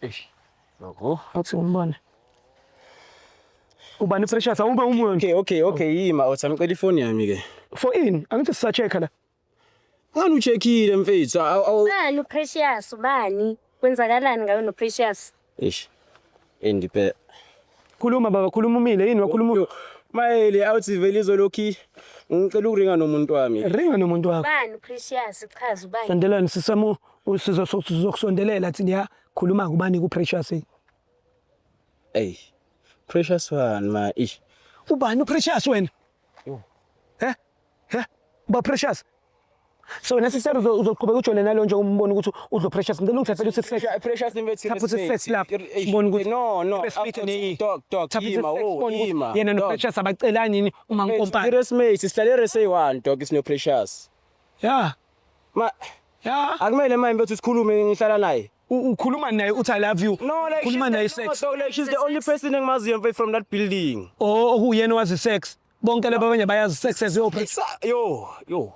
Eish. Lokho. Athi ngibone. Ubani Precious awube umuntu. Okay, yima awuthi ngicela ifoni yami ke. For in, angithi sisa-check la. Ngani ucheckile mfethu? Awu. Ubani uPrecious ubani? Kwenzakalani ngawe noPrecious? Eish. Endipe. Khuluma baba, khuluma umile yini wakhuluma. Mayele awuthi vele izolokhi ngicela ukuringa nomuntu wami. Ringa nomuntu wakho. Ubani uPrecious chaza ubani? Sondelani sisamo sizokusondelela thina ya khuluma kubani ku Precious. Ey. Precious one ma ish. Ubani uPrecious wena? He? He? Uba Precious. So wena sister uzoqhubeka ujole nalo nje umbona ukuthi udlo Precious. Ngicela ungithathele uthi sex. Precious mfethu. Thatha uthi sex lapha. Sibone ukuthi No. Respect ne Dog dog Thatha uthi yima sex, oh sibone ukuthi yima. yena no Precious abacelani yini uma nkompana. Restmate sihlale rese one dog is no Precious. Ya. Ma Ya. akumele manje mfethu sikhulume ngihlala naye. Ukhuluma naye uthi I love you. No, like Khuluma she's naye the, no, sex. dog, like she's the only person engimaziyo mfethu from that building. Oh okuyena wazi sex. Bonke laba abanye bayazi sex as your Yo, yo.